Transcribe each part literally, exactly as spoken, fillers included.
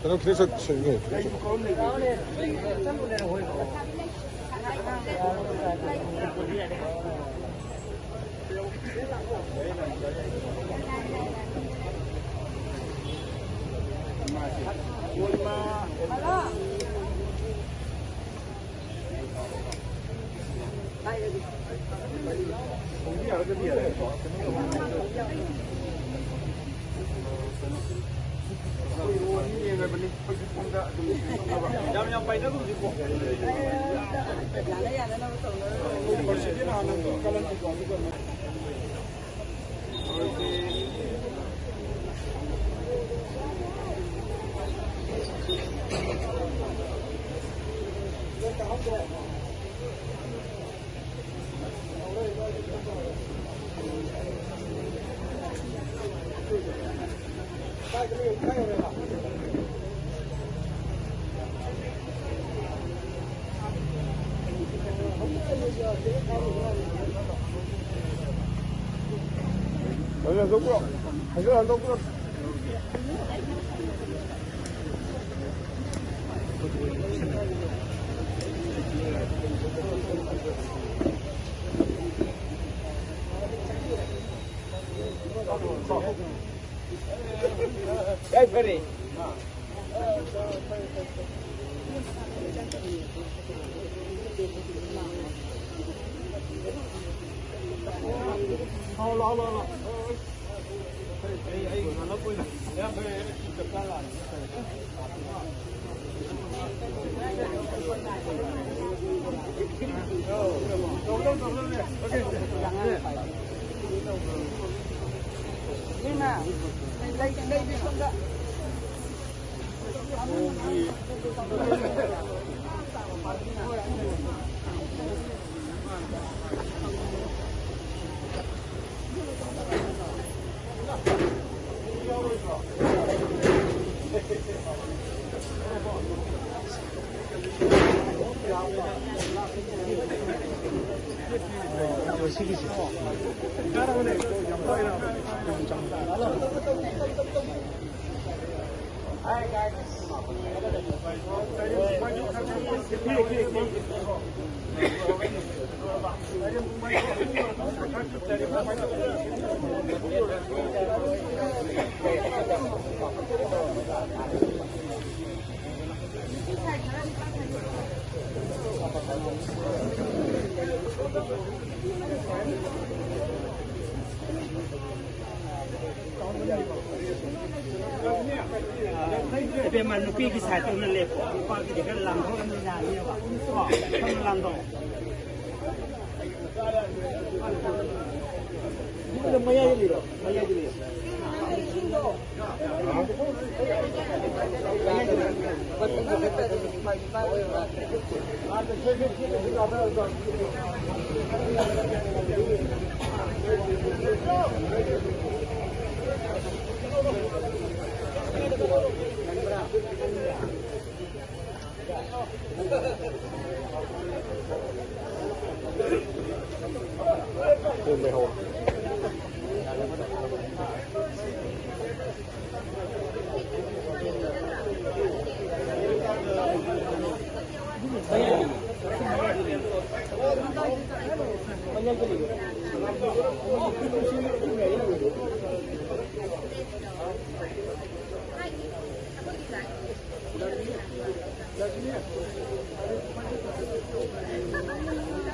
ꯀꯩꯅꯣ ꯈꯤꯇꯪ ꯁꯠ ꯁꯠ ꯏꯅꯦ, ꯈꯤꯇꯪ ꯁꯠ꯫ ꯌꯥꯝ ꯌꯥꯝ ꯄꯥꯏꯅꯒꯨꯝꯁꯤꯀꯣ꯫ ꯍꯟꯗꯣꯛꯄ꯭ꯔꯣ? ꯍꯟꯗꯣꯛ, ꯍꯟꯗꯣꯛꯄ꯭ꯔꯣ? ꯌꯥꯏꯐꯔꯦ꯫ ꯏꯕꯦꯝꯃ, ꯅꯨꯄꯤꯒꯤ ꯁꯥꯏꯠꯇ ꯑꯣꯏꯅ ꯂꯦꯞꯄꯣ꯫ ꯅꯨꯄꯥꯒꯤꯗꯤ ꯈꯔ ꯂꯥꯡꯊꯣꯛꯑꯅꯤ ꯌꯥꯅꯤꯕ꯫ ꯀꯣ? ꯈꯔ ꯂꯥꯡꯊꯣꯛꯑꯣ꯫ ꯃꯌꯥꯏꯗ ꯂꯩꯔꯣ, ꯃꯌꯥꯏꯗ ꯂꯩꯔꯣ꯫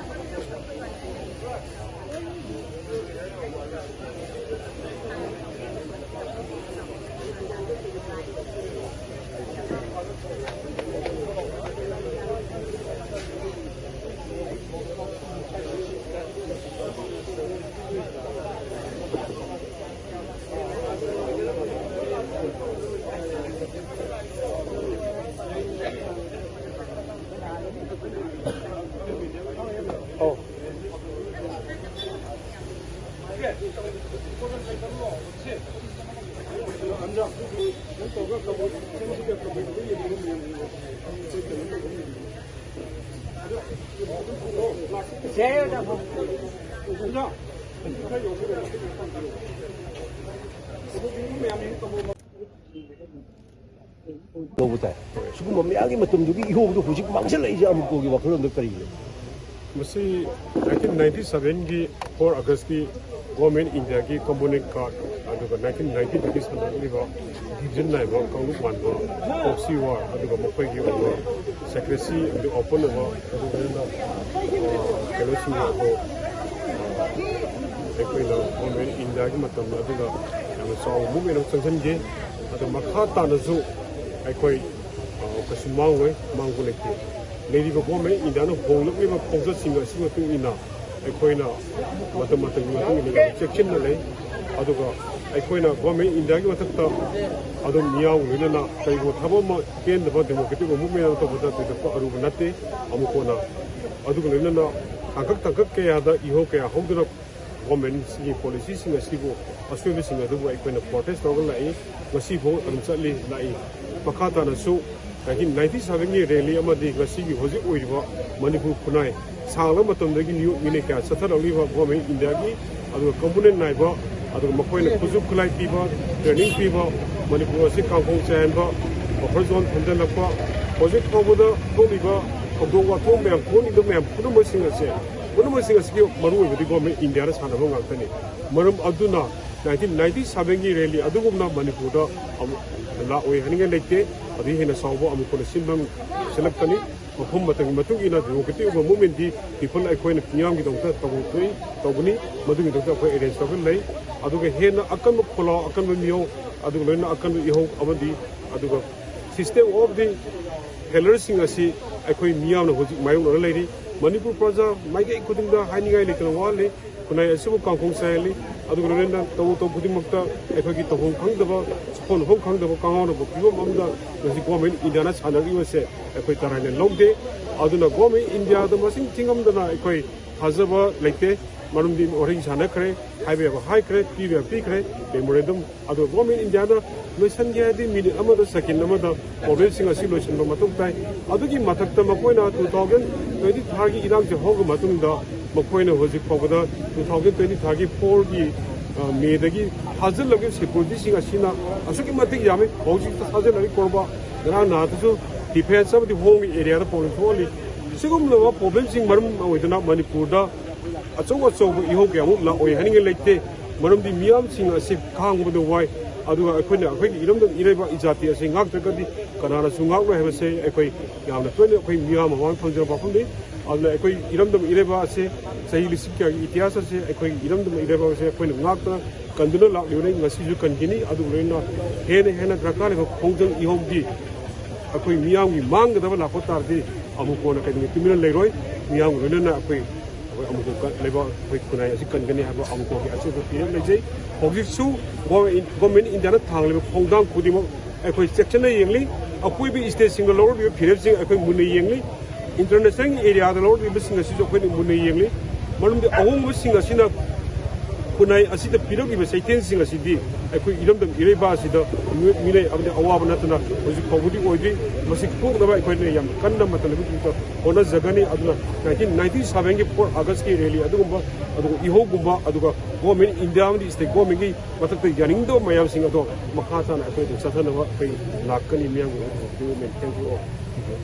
ꯇꯧꯕ ꯇꯥꯏ꯫ ꯁꯤꯒꯨꯝꯕ ꯃꯌꯥꯝꯒꯤ ꯃꯇꯝꯗꯨꯒꯤ ꯏꯍꯧꯗꯨ ꯍꯧꯖꯤꯛ ꯃꯥꯡꯁꯤꯜꯂꯛꯏꯁꯦ ꯑꯃꯨꯛꯀꯣꯒꯤ ꯋꯥꯈꯜꯂꯣꯟꯗ ꯀꯔꯤ ꯂꯩ? ꯃꯁꯤ ꯅꯥꯏꯟꯇꯤꯟ ꯅꯥꯏꯟꯇꯤ ꯁꯚꯦꯟꯒꯤ ꯐꯣꯔ ꯑꯥꯒꯁꯀꯤ ꯒꯣꯔꯃꯦꯟ ꯏꯟꯗꯤꯌꯥꯒꯤ ꯀꯝꯄꯣꯅꯦꯟ ꯀꯥꯔꯗ, ꯑꯗꯨꯒ ꯅꯥꯏꯟꯇꯤꯟ ꯅꯥꯏꯟꯇꯤꯗꯒꯤ ꯁꯟꯗꯣꯛꯂꯤꯕ ꯗꯤꯕꯤꯖꯟ ꯅꯥꯏꯕ ꯀꯥꯡꯂꯨꯞ ꯃꯥꯟꯕ ꯄ꯭ꯔꯣꯛꯁꯤ ꯋꯥꯔ, ꯑꯗꯨꯒ ꯃꯈꯣꯏꯒꯤ ꯑꯣꯏꯕ ꯁꯦꯀ꯭ꯔꯦꯁꯤ ꯑꯃꯗꯤ ꯑꯣꯄꯟ ꯑꯣꯏꯕ, ꯑꯗꯨꯒ ꯂꯣꯏꯅꯅ, ꯑ, ꯀꯩꯅꯣꯁꯤꯡ ꯑꯗꯣ, ꯑ, ꯑꯩꯈꯣꯏꯅ ꯒꯣꯔꯃꯦꯟ ꯏꯟꯗꯤꯌꯥꯒꯤ ꯃꯇꯝꯗ ꯑꯗꯨꯒ ꯌꯥꯝꯅ ꯆꯥꯎꯕ ꯃꯨꯞꯃꯦꯟ ꯑꯃ ꯆꯪꯁꯤꯟꯈꯤ꯫ ꯑꯗꯣ ꯃꯈꯥ ꯇꯥꯅꯁꯨ ꯑꯩꯈꯣꯏ, ꯑ, ꯀꯩꯁꯨ ꯃꯥꯡꯉꯣꯏ, ꯃꯥꯡꯕ ꯂꯩꯇꯦ꯫ ꯂꯩꯔꯤꯕ ꯒꯣꯔꯃꯦꯟ ꯏꯟꯗꯤꯌꯥꯅ ꯍꯣꯡꯂꯛꯂꯤꯕ ꯈꯣꯡꯆꯠꯁꯤꯡ ꯑꯁꯤꯒꯤ ꯃꯇꯨꯡ ꯏꯟꯅ ꯑꯩꯈꯣꯏꯅ ꯃꯇꯝ ꯃꯇꯝꯒꯤ ꯃꯇꯨꯡ ꯏꯟꯅ ꯌꯥꯝ ꯆꯦꯛꯁꯤꯟꯅ ꯂꯩ꯫ ꯑꯗꯨꯒ ꯑꯩꯈꯣꯏꯅ ꯒꯣꯔꯃꯦꯟ ꯏꯟꯗꯤꯌꯥꯒꯤ ꯃꯊꯛꯇ ꯑꯗꯨꯝ ꯃꯤꯌꯥꯝꯒ ꯂꯣꯏꯅꯅ ꯀꯔꯤꯒꯨꯝꯕ ꯊꯕꯛ ꯑꯃ ꯄꯦꯟꯗꯕ ꯗꯦꯃꯣꯀ꯭ꯔꯦꯇꯤꯛ ꯃꯨꯞꯃꯦꯟ ꯑꯃ ꯇꯧꯕꯗ ꯊꯣꯏꯗꯣꯛꯄ ꯑꯔꯨꯕ ꯅꯠꯇꯦ꯫ ꯑꯃꯨꯛ ꯀꯣꯟꯅ ꯑꯗꯨꯒ ꯂꯣꯏꯅꯅ ꯇꯥꯡꯀꯛ ꯇꯥꯡꯀꯛ ꯀꯌꯥꯗ ꯏꯍꯧ ꯀꯌꯥ ꯍꯧꯗꯨꯅ ꯒꯣꯔꯃꯦꯟꯁꯤꯒꯤ ꯄꯣꯂꯤꯁꯤꯁꯤꯡ ꯑꯁꯤꯕꯨ, ꯑꯁꯣꯏꯕꯁꯤꯡ ꯑꯗꯨꯕꯨ ꯑꯩꯈꯣꯏꯅ ꯄ꯭ꯔꯣꯇꯦꯁ ꯇꯧꯔꯒ ꯂꯥꯛꯏ, ꯉꯁꯤꯐꯥꯎ ꯑꯗꯨꯝ ꯆꯠꯂꯤ ꯂꯥꯛꯏ꯫ ꯃꯈꯥ ꯇꯥꯅꯁꯨ ꯅꯥꯏꯟꯇꯤꯟ ꯅꯥꯏꯟꯇꯤ ꯁꯚꯦꯟꯒꯤ ꯔꯦꯂꯤ ꯑꯃꯗꯤ ꯉꯁꯤꯒꯤ ꯍꯧꯖꯤꯛ ꯑꯣꯏꯔꯤꯕ ꯃꯅꯤꯄꯨꯔ ꯈꯨꯟꯅꯥꯏ ꯁꯥꯡꯂꯕ ꯃꯇꯝꯗꯒꯤ ꯃꯤꯑꯣꯏ ꯃꯤꯅꯩ ꯀꯌꯥ ꯆꯠꯊꯔꯛꯂꯤꯕ ꯒꯣꯔꯃꯦꯟ ꯏꯟꯗꯤꯌꯥꯒꯤ, ꯑꯗꯨꯒ ꯀꯝꯄꯣꯅꯦꯟ ꯅꯥꯏꯕ, ꯑꯗꯨꯒ ꯃꯈꯣꯏꯅ ꯈꯨꯠꯁꯨ ꯈꯨꯠꯂꯥꯏ ꯄꯤꯕ, ꯇ꯭ꯔꯦꯅꯤꯡ ꯄꯤꯕ, ꯃꯅꯤꯄꯨꯔ ꯑꯁꯤ ꯀꯥꯡꯈꯣꯡ ꯆꯥꯏꯍꯟꯕ, ꯕꯐꯔ ꯖꯣꯟ ꯊꯝꯖꯤꯜꯂꯛꯄ, ꯍꯧꯖꯤꯛ ꯐꯥꯎꯕꯗ ꯊꯣꯛꯂꯤꯕ ꯊꯧꯗꯣꯛ ꯋꯥꯊꯣꯛ ꯃꯌꯥꯝ, ꯊꯣꯛꯂꯤꯕ ꯃꯌꯥꯝ ꯄꯨꯝꯅꯃꯛꯁꯤꯡ ꯑꯁꯦ, ꯄꯨꯝꯅꯃꯛꯁꯤꯡ ꯑꯁꯤꯒꯤ ꯃꯔꯨꯑꯣꯏꯕꯗꯤ ꯒꯣꯔꯃꯦꯟ ꯏꯟꯗꯤꯌꯥꯅ ꯁꯥꯟꯅꯕ ꯉꯥꯛꯇꯅꯤ꯫ ꯃꯔꯝ ꯑꯗꯨꯅ ꯅꯥꯏꯟꯇꯤꯟ ꯅꯥꯏꯟꯇꯤ ꯁꯚꯦꯟꯒꯤ ꯔꯦꯂꯤ ꯑꯗꯨꯒꯨꯝꯅ ꯃꯅꯤꯄꯨꯔꯗ ꯑꯃꯨꯛ ꯂꯥꯛꯑꯣꯏ ꯍꯥꯏꯅꯤꯡꯉꯥꯏ ꯂꯩꯇꯦ꯫ ꯑꯗꯨꯗꯒꯤ ꯍꯦꯟꯅ ꯆꯥꯎꯕ ꯑꯃꯨꯛ ꯍꯟꯅ ꯁꯤꯟꯕ ꯁꯤꯜꯂꯛꯀꯅꯤ꯫ ꯃꯐꯝ ꯃꯇꯝꯒꯤ ꯃꯇꯨꯡ ꯏꯟꯅ ꯗꯦꯃꯣꯀ꯭ꯔꯦꯇꯤꯛ ꯑꯣꯏꯕ ꯃꯨꯞꯃꯦꯟꯗꯤ ꯄꯤꯄꯜ ꯑꯩꯈꯣꯏꯅ ꯃꯤꯌꯥꯝꯒꯤꯗꯃꯛꯇ ꯇꯧꯒꯅꯤ, ꯇꯧꯒꯅꯤ꯫ ꯃꯗꯨꯒꯤꯗꯃꯛꯇ ꯑꯩꯈꯣꯏ ꯑꯦꯔꯦꯟꯖ ꯇꯧꯔꯒ ꯂꯩ꯫ ꯑꯗꯨꯒ ꯍꯦꯟꯅ ꯑꯀꯟꯕ ꯈꯣꯜꯂꯥꯎ, ꯑꯀꯟꯕ ꯃꯤꯌꯧ, ꯑꯗꯨꯒ ꯂꯣꯏꯅꯅ ꯑꯀꯟꯕ ꯏꯍꯧ ꯑꯃꯗꯤ ꯑꯗꯨꯒ system of the failure ꯁꯤꯡ ꯑꯁꯤ ꯑꯩꯈꯣꯏ ꯃꯤꯌꯥꯝꯅ ꯍꯧꯖꯤꯛ ꯃꯥꯌꯣꯛꯅꯔ ꯂꯩꯔꯤ꯫ ꯃꯅꯤꯄꯨꯔ ꯄ꯭ꯔꯖꯥ ꯃꯥꯏꯀꯩ ꯈꯨꯗꯤꯡꯗ ꯍꯥꯏꯅꯤꯡꯉꯥꯏ ꯂꯩꯇꯅ ꯋꯥꯍꯜꯂꯤ꯫ ꯈꯨꯟꯅꯥꯏ ꯑꯁꯤꯕꯨ ꯀꯥꯡꯈꯣꯡ ꯆꯥꯏꯍꯜꯂꯤ꯫ ꯑꯗꯨꯒ ꯂꯣꯏꯅꯅ ꯇꯧ ꯇꯧ ꯈꯨꯗꯤꯡꯃꯛꯇ ꯑꯩꯈꯣꯏꯒꯤ ꯇꯧꯐꯝ ꯈꯪꯗꯕ, ꯁꯨꯐꯝ ꯅꯣꯐꯝ ꯈꯪꯗꯕ ꯀꯥꯡꯉꯥꯎꯅꯕ ꯐꯤꯕꯝ ꯑꯃꯗ ꯉꯁꯤ ꯒꯣꯔꯃꯦꯟ ꯏꯟꯗꯤꯌꯥꯅ ꯁꯥꯟꯅꯔꯤꯕꯁꯦ ꯑꯩꯈꯣꯏ ꯇꯔꯥꯏꯅ ꯂꯧꯗꯦ꯫ ꯑꯗꯨꯅ ꯒꯣꯔꯃꯦꯟ ꯏꯟꯗꯤꯌꯥꯗ ꯃꯁꯤꯡ ꯊꯤꯉꯝꯗꯅ ꯑꯩꯈꯣꯏ ꯊꯥꯖꯕ ꯂꯩꯇꯦ꯫ ꯃꯔꯝꯗꯤ ꯋꯥꯔꯤ ꯁꯥꯟꯅꯈ꯭ꯔꯦ, ꯍꯥꯏꯕ ꯌꯥꯕ ꯍꯥꯏꯈ꯭ꯔꯦ, ꯄꯤꯕ ꯌꯥꯕ ꯄꯤꯈ꯭ꯔꯦ, ꯃꯦꯃꯣꯔꯦꯟꯗꯝ꯫ ꯑꯗꯣ ꯒꯣꯔꯃꯦꯟ ꯏꯟꯗꯤꯌꯥꯅ ꯂꯣꯏꯁꯤꯟꯒꯦ ꯍꯥꯏꯔꯗꯤ ꯃꯤꯅꯤꯠ ꯑꯃꯗ, ꯁꯦꯀꯦꯟ ꯑꯃꯗ ꯄ꯭ꯔꯣꯕ꯭ꯂꯦꯝꯁꯤꯡ ꯑꯁꯤ ꯂꯣꯏꯁꯤꯟꯕ ꯃꯊꯧ ꯇꯥꯏ꯫ ꯑꯗꯨꯒꯤ ꯃꯊꯛꯇ ꯃꯈꯣꯏꯅ ꯇꯨ ꯊꯥꯎꯖꯟ ꯇ꯭ꯋꯦꯟꯇꯤ ꯊ꯭ꯔꯤꯒꯤ ꯏꯔꯥꯡꯁꯦ ꯍꯧꯈ꯭ꯔ ꯃꯇꯨꯡꯗ ꯃꯈꯣꯏꯅ ꯍꯧꯖꯤꯛ ꯐꯥꯎꯕꯗ ꯇꯨ ꯊꯥꯎꯖꯟ ꯇ꯭ꯋꯦꯟꯇꯤ ꯊ꯭ꯔꯤꯒꯤ ꯐꯣꯔꯒꯤ, ꯑ, ꯃꯦꯗꯒꯤ ꯊꯥꯖꯤꯜꯂꯛꯂꯤꯕ ꯁꯦꯀ꯭ꯌꯨꯔꯤꯇꯤꯁꯤꯡ ꯑꯁꯤꯅ ꯑꯁꯨꯛꯀꯤ ꯃꯇꯤꯛ ꯌꯥꯝꯃꯤ꯫ ꯍꯧꯖꯤꯛꯇ ꯊꯥꯖꯤꯜꯂꯛꯂꯤ ꯀꯣꯔꯕ ꯉꯔꯥꯡ ꯅꯍꯥꯟꯗꯁꯨ ꯗꯤꯐꯦꯟꯁ ꯑꯃꯗꯤ ꯍꯣꯝꯒꯤ ꯑꯦꯔꯤꯌꯥꯗ ꯄ꯭ꯔꯣꯕ꯭ꯂꯦꯝ ꯊꯣꯛꯍꯜꯂꯤ꯫ ꯁꯤꯒꯨꯝꯂꯕ ꯄ꯭ꯔꯣꯕ꯭ꯂꯦꯝꯁꯤꯡ ꯃꯔꯝ ꯑꯣꯏꯗꯨꯅ ꯃꯅꯤꯄꯨꯔꯗ ꯑꯆꯧ ꯑꯆꯧꯕ ꯏꯍꯧ ꯀꯌꯥꯃꯨꯛ ꯂꯥꯛꯑꯣꯏ ꯍꯥꯏꯅꯤꯡꯉꯥꯏ ꯂꯩꯇꯦ꯫ ꯃꯔꯝꯗꯤ ꯃꯤꯌꯥꯝꯁꯤꯡ ꯑꯁꯤ ꯈꯥꯡꯕꯗ ꯋꯥꯏ꯫ ꯑꯗꯨꯒ ꯑꯩꯈꯣꯏꯅ ꯑꯩꯈꯣꯏꯒꯤ ꯏꯔꯝꯗꯝ ꯏꯔꯩꯕꯥꯛ ꯏꯖꯥꯇꯤ ꯑꯁꯤ ꯉꯥꯛꯇ꯭ꯔꯒꯗꯤ ꯀꯅꯥꯅꯁꯨ ꯉꯥꯛꯂꯣꯏ ꯍꯥꯏꯕꯁꯦ ꯑꯩꯈꯣꯏ ꯌꯥꯝꯅ ꯇꯣꯏꯅ ꯑꯩꯈꯣꯏ ꯃꯤꯌꯥꯝ ꯃꯃꯥꯡꯗ ꯊꯝꯖꯕ ꯋꯥꯐꯝꯅꯤ꯫ ꯑꯗꯨꯅ ꯑꯩꯈꯣꯏ ꯏꯔꯝꯗꯝ ꯏꯔꯩꯕꯥꯛ ꯑꯁꯦ ꯆꯍꯤ ꯂꯤꯁꯤꯡ ꯀꯌꯥꯒꯤ ꯏꯇꯤꯍꯥꯁ ꯑꯁꯦ ꯑꯩꯈꯣꯏꯒꯤ ꯏꯔꯝꯗꯝ ꯏꯔꯩꯕꯥꯛ ꯑꯁꯦ ꯑꯩꯈꯣꯏꯅ ꯉꯥꯛꯇꯨꯅ ꯀꯟꯗꯨꯅ ꯂꯥꯛꯂꯤꯕꯅꯤ, ꯉꯁꯤꯁꯨ ꯀꯟꯈꯤꯅꯤ꯫ ꯑꯗꯨꯒ ꯂꯣꯏꯅꯅ ꯍꯦꯟꯅ ꯍꯦꯟꯅ ꯗꯔꯀꯥꯔ ꯂꯩꯕ ꯈꯣꯡꯖꯪ ꯏꯍꯧꯗꯤ ꯑꯩꯈꯣꯏ ꯃꯤꯌꯥꯝꯒꯤ ꯃꯥꯡꯒꯗꯕ ꯂꯥꯛꯄ ꯇꯥꯔꯗꯤ ꯑꯃꯨꯛ ꯀꯣꯟꯅ ꯀꯩꯗꯧꯉꯩ ꯇꯨꯃꯤꯟꯅ ꯂꯩꯔꯣꯏ꯫ ꯃꯤꯌꯥꯝꯒ ꯂꯣꯏꯅꯅ ꯑꯩꯈꯣꯏ ꯑꯩꯈꯣꯏ ꯑꯃꯨꯛ ꯀ-, ꯂꯩꯕꯥꯛ ꯑꯩꯈꯣꯏ ꯈꯨꯟꯅꯥꯏ ꯑꯁꯤ ꯀꯟꯒꯅꯤ ꯍꯥꯏꯕ ꯑꯃꯨꯛꯀꯒꯤ ꯑꯆꯦꯠꯄ ꯐꯤꯔꯦꯞ ꯂꯩꯖꯩ꯫ ꯍꯧꯖꯤꯛꯁꯨ ꯒꯣ-, ꯒꯣꯔꯃꯦꯟ ꯏꯟꯗꯤꯌꯥꯅ ꯊꯥꯡꯂꯤꯕ ꯈꯣꯡꯊꯥꯡ ꯈꯨꯗꯤꯡꯃꯛ ꯑꯩꯈꯣꯏ ꯆꯦꯛꯁꯤꯟꯅ ꯌꯦꯡꯂꯤ꯫ ꯑꯀꯣꯏꯕ ꯏꯁꯇꯦꯠꯁꯤꯡꯒ ꯂꯧꯔꯛꯂꯤꯕ ꯐꯤꯔꯦꯞꯁꯤꯡ ꯑꯩꯈꯣꯏ ꯃꯨꯟꯅ ꯌꯦꯡꯂꯤ꯫ ꯏꯟꯇꯔꯅꯦꯁꯅꯦꯜꯒꯤ ꯑꯦꯔꯤꯌꯥꯗ ꯂꯧꯔꯛꯂꯤꯕꯁꯤꯡ ꯑꯁꯤꯁꯨ ꯑꯩꯈꯣꯏꯅ ꯃꯨꯟꯅ ꯌꯦꯡꯂꯤ꯫ ꯃꯔꯝꯗꯤ ꯑꯍꯣꯡꯕꯁꯤꯡ ꯑꯁꯤꯅ ꯈꯨꯟꯅꯥꯏ ꯑꯁꯤꯗ ꯄꯤꯔꯛꯂꯤꯕ ꯆꯩꯊꯦꯡꯁꯤꯡ ꯑꯁꯤꯗꯤ ꯑꯩꯈꯣꯏ ꯏꯔꯝꯗꯝ ꯏꯔꯩꯕꯥꯛ ꯑꯁꯤꯗ ꯃꯤꯑꯣꯏ, ꯃꯤꯅꯩ ꯑꯃꯗꯤ ꯑꯋꯥꯕ ꯅꯠꯇꯅ ꯍꯧꯖꯤꯛ ꯐꯥꯎꯕꯗꯤ ꯑꯣꯏꯗ꯭ꯔꯤ꯫ ꯃꯁꯤ ꯀꯣꯛꯅꯕ ꯑꯩꯈꯣꯏꯅ ꯌꯥꯝ ꯀꯟꯅ ꯃꯇꯝ ꯂꯩꯕ ꯃꯇꯝꯗ ꯍꯣꯠꯅꯖꯒꯅꯤ꯫ ꯑꯗꯨꯅ ꯅꯥꯏꯟꯇꯤꯟ ꯅꯥꯏꯟꯇꯤ ꯁꯚꯦꯟꯒꯤ ꯐꯣꯔ ꯑꯥꯒꯁꯀꯤ ꯔꯦꯂꯤ ꯑꯗꯨꯒꯨꯝꯕ, ꯑꯗꯨꯒ ꯏꯍꯧꯒꯨꯝꯕ, ꯑꯗꯨꯒ ꯒꯣꯔꯃꯦꯟ ꯏꯟꯗꯤꯌꯥ ꯑꯃꯗꯤ ꯏꯁꯇꯦꯠ ꯒꯣꯔꯃꯦꯟꯒꯤ ꯃꯊꯛꯇ ꯌꯥꯅꯤꯡꯗꯕ ꯃꯌꯥꯝꯁꯤꯡ ꯑꯗꯣ ꯃꯈꯥ ꯇꯥꯅ ꯑꯩꯈꯣꯏ ꯑꯗꯨꯝ ꯆꯠꯊꯅꯕ ꯑꯩꯈꯣꯏ ꯂꯥꯛꯀꯅꯤ꯫ ꯃꯤꯌꯥꯝꯒꯤ ꯑꯣꯏꯅ ꯊꯦꯡꯀ꯭ꯌꯨ ꯑꯣꯜ꯫